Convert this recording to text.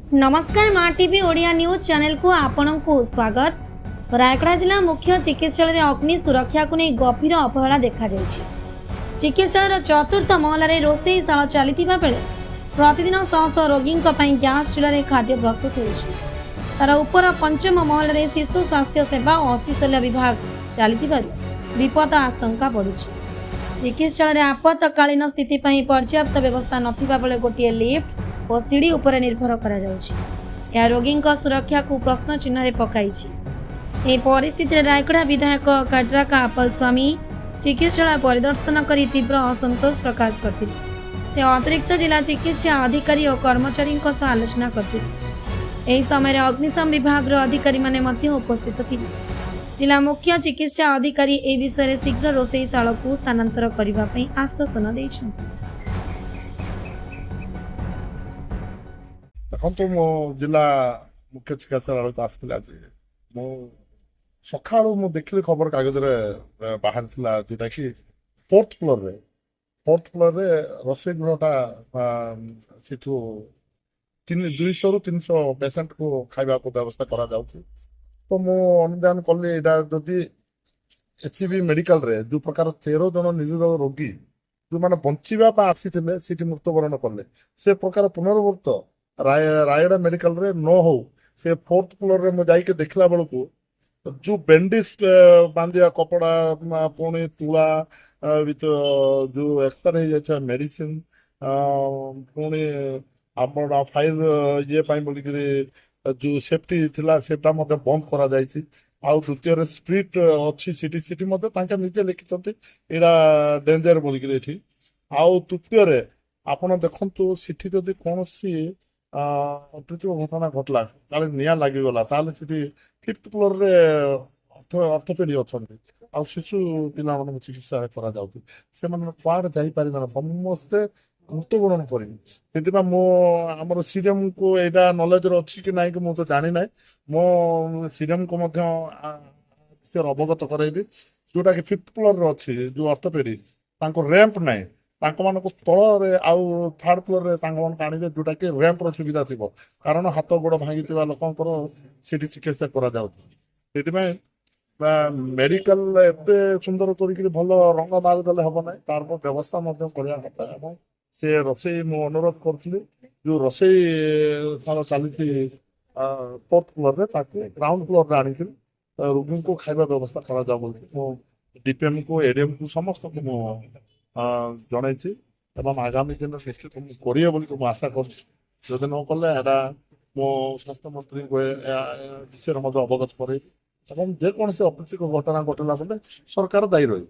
ନମସ୍କାର, ମା TV Odia news ଚ୍ୟାନେଲକୁ ଆପଣଙ୍କୁ ସ୍ୱାଗତ। ରାୟଗଡ଼ା ଜିଲ୍ଲା ମୁଖ୍ୟ ଚିକିତ୍ସାଳୟରେ ଅଗ୍ନି ସୁରକ୍ଷାକୁ ନେଇ ଗଭୀର ଅବହେଳା ଦେଖାଯାଇଛି। ଚିକିତ୍ସାଳୟର ଚତୁର୍ଥ ମହଲାରେ ରୋଷେଇ ଶାଳ ଚାଲିଥିବା ବେଳେ ପ୍ରତିଦିନ ଶହ ଶହ ରୋଗୀଙ୍କ ପାଇଁ ଗ୍ୟାସ୍ ଚୁଲାରେ ଖାଦ୍ୟ ପ୍ରସ୍ତୁତ ହେଉଛି। ତାର ଉପର ପଞ୍ଚମ ମହଲାରେ ଶିଶୁ ସ୍ୱାସ୍ଥ୍ୟ ସେବା ଓ ଅସ୍ଥିଶଲ୍ୟ ବିଭାଗ ଚାଲିଥିବାରୁ ବିପଦ ଆଶଙ୍କା ବଢ଼ିଛି। ଚିକିତ୍ସାଳୟରେ ଆପତ୍ତକାଳୀନ ସ୍ଥିତି ପାଇଁ ପର୍ଯ୍ୟାପ୍ତ ବ୍ୟବସ୍ଥା ନଥିବା ବେଳେ ଗୋଟିଏ ଲିଫ୍ଟ ଓ ସିଡ଼ି ଉପରେ ନିର୍ଭର କରାଯାଉଛି। ଏହା ରୋଗୀଙ୍କ ସୁରକ୍ଷାକୁ ପ୍ରଶ୍ନ ଚିହ୍ନରେ ପକାଇଛି। ଏହି ପରିସ୍ଥିତିରେ ରାୟଗଡ଼ା ବିଧାୟକ କାଡ୍ରାକା ଆପଲସ୍ୱାମୀ ଚିକିତ୍ସାଳୟ ପରିଦର୍ଶନ କରି ତୀବ୍ର ଅସନ୍ତୋଷ ପ୍ରକାଶ କରିଥିଲେ। ସେ ଅତିରିକ୍ତ ଜିଲ୍ଲା ଚିକିତ୍ସା ଅଧିକାରୀ ଓ କର୍ମଚାରୀଙ୍କ ସହ ଆଲୋଚନା କରିଥିଲେ। ଏହି ସମୟରେ ଅଗ୍ନିଶମ ବିଭାଗର ଅଧିକାରୀମାନେ ମଧ୍ୟ ଉପସ୍ଥିତ ଥିଲେ। ଜିଲ୍ଲା ମୁଖ୍ୟ ଚିକିତ୍ସା ଅଧିକାରୀ ଏହି ବିଷୟରେ ଶୀଘ୍ର ରୋଷେଇ ଶାଳକୁ ସ୍ଥାନାନ୍ତର କରିବା ପାଇଁ ଆଶ୍ୱାସନା ଦେଇଛନ୍ତି। ଦେଖନ୍ତୁ, ମୁଁ ଜିଲ୍ଲା ମୁଖ୍ୟ ଚିକିତ୍ସାଳୟକୁ ଆସିଥିଲି ଆଜି। ମୁଁ ସକାଳୁ ମୁଁ ଦେଖିଲି, ଖବର କାଗଜରେ ବାହାରିଥିଲା, ଯୋଉଟାକି ଫୋର୍ଥ ଫ୍ଲୋରରେ ରୋଷେଇ ଗୃହଟା, ସେଠୁ 200ରୁ 300 ପେସେଣ୍ଟକୁ ଖାଇବାକୁ ବ୍ୟବସ୍ଥା କରାଯାଉଛି। ତ ମୁଁ ଅନୁଧ୍ୟାନ କଲି, ଏଇଟା ଯଦି ଏସସିବି ମେଡିକାଲରେ ଯୋଉ ପ୍ରକାର 13 ଜଣ ନିରୀହ ରୋଗୀ, ଯୋଉମାନେ ବଞ୍ଚିବା ପାଇଁ ଆସିଥିଲେ, ସେଠି ମୃତ୍ୟୁବରଣ କଲେ, ସେ ପ୍ରକାର ପୁନରାବୃତ୍ତ ରାୟଗଡ଼ା ମେଡିକାଲରେ ନ ହଉ। ସେ ଫୋର୍ଥ ଫ୍ଲୋରରେ ମୁଁ ଯାଇକି ଦେଖିଲା ବେଳକୁ ଯୋଉ ବେଣ୍ଡିସ୍ ବାନ୍ଧିବା କପଡ଼ା, ପୁଣି ତୁଳା ୱିଥ୍ ଯୋଉ ଏକ୍ସପାୟାର ହେଇଯାଇଥିବା ମେଡିସିନ, ପୁଣି ଆମର ଫାୟାର ଇଏ ପାଇଁ ବୋଲିକିରି ଯୋଉ ସେଫ୍ଟି ଥିଲା, ସେଟା ମଧ୍ୟ ବନ୍ଦ କରାଯାଇଛି। ଆଉ ଦ୍ୱିତୀୟରେ ସ୍ପ୍ରିଟ୍ ଅଛି ସେଠି। ସେଠି ମଧ୍ୟ ତାଙ୍କେ ନିଜେ ଲେଖିଛନ୍ତି, ଏଇଟା ଡେଞ୍ଜର ବୋଲିକିରି ଏଠି। ଆଉ ତୃତୀୟରେ ଆପଣ ଦେଖନ୍ତୁ, ସେଠି ଯଦି କୌଣସି ଅପ୍ରୀତିକ ଘଟଣା ଘଟିଲା, କାଳେ ନିଆଁ ଲାଗିଗଲା, ତାହେଲେ ସେଠି ଫିଫ୍ଥ ଫ୍ଲୋରରେ ଅର୍ଥୋପେଡି ଅଛନ୍ତି ଆଉ ଶିଶୁ ପିଲାମାନଙ୍କୁ ଚିକିତ୍ସା କରାଯାଉଛି। ସେମାନେ କୁଆଡ଼େ ଯାଇପାରିବେ ନା, ସମସ୍ତେ ମୃତ୍ୟୁବରଣ କରିବେ। ସେଥିପାଇଁ ମୁଁ ଆମର ସିଡିଏମକୁ, ଏଇଟା ନଲେଜରେ ଅଛି କି ନାହିଁ କି ମୁଁ ତ ଜାଣିନାହିଁ, ମୁଁ ସିଡିଏମକୁ ମଧ୍ୟ ବିଷୟରେ ଅବଗତ କରାଇବି। ଯୋଉଟାକି ଫିଫ୍ଥ ଫ୍ଲୋରରେ ଅଛି ଯୋଉ ଅର୍ଥୋପେଡି, ତାଙ୍କ ର୍ୟାମ୍ପ ନାହିଁ। ତାଙ୍କମାନଙ୍କୁ ତଳରେ ଆଉ ଥାର୍ଡ ଫ୍ଲୋରରେ ତାଙ୍କମାନଙ୍କୁ ଆଣିବେ, ଯୋଉଟାକି ର୍ୟାମ୍ପର ସୁବିଧା ଥିବ। କାରଣ ହାତ ଗୋଡ଼ ଭାଙ୍ଗିଥିବା ଲୋକଙ୍କର ସେଠି ଚିକିତ୍ସା କରାଯାଉଛି। ସେଥିପାଇଁ ମେଡିକାଲ ଏତେ ସୁନ୍ଦର କରିକିରି ଭଲ ରଙ୍ଗ ମାରିଦେଲେ ହବ ନାହିଁ, ତାର ବ୍ୟବସ୍ଥା ମଧ୍ୟ କରିବା କଥା। ଏବଂ ସେ ରୋଷେଇ, ମୁଁ ଅନୁରୋଧ କରୁଥିଲି, ଯୋଉ ରୋଷେଇ ଶାଳ ଚାଲିଛି ଫୋର୍ଥ ଫ୍ଲୋରରେ, ତାକୁ ଗ୍ରାଉଣ୍ଡ ଫ୍ଲୋରରେ ଆଣିକିରି ରୋଗୀଙ୍କୁ ଖାଇବା ବ୍ୟବସ୍ଥା କରାଯାଉ ବୋଲି ମୁଁ ଡିପିଏମ୍ କୁ, ଏଡିଏମ୍ କୁ, ସମସ୍ତଙ୍କୁ ମୁଁ ଜଣେଇଛି। ଏବଂ ଆଗାମୀ ଦିନରେ ନିଶ୍ଚିତ ମୁଁ କରିବେ ବୋଲି ମୁଁ ଆଶା କରୁଛି। ଯଦି ନ କଲେ, ଏଇଟା ମୁଁ ସ୍ୱାସ୍ଥ୍ୟ ମନ୍ତ୍ରୀଙ୍କୁ ଏ ବିଷୟରେ ମଧ୍ୟ ଅବଗତ କରେଇବି ଏବଂ ଯେକୌଣସି ଅପ୍ରୀତିକ ଘଟଣା ଘଟିଲା ବୋଲେ ସରକାର ଦାୟୀ ରହିବେ।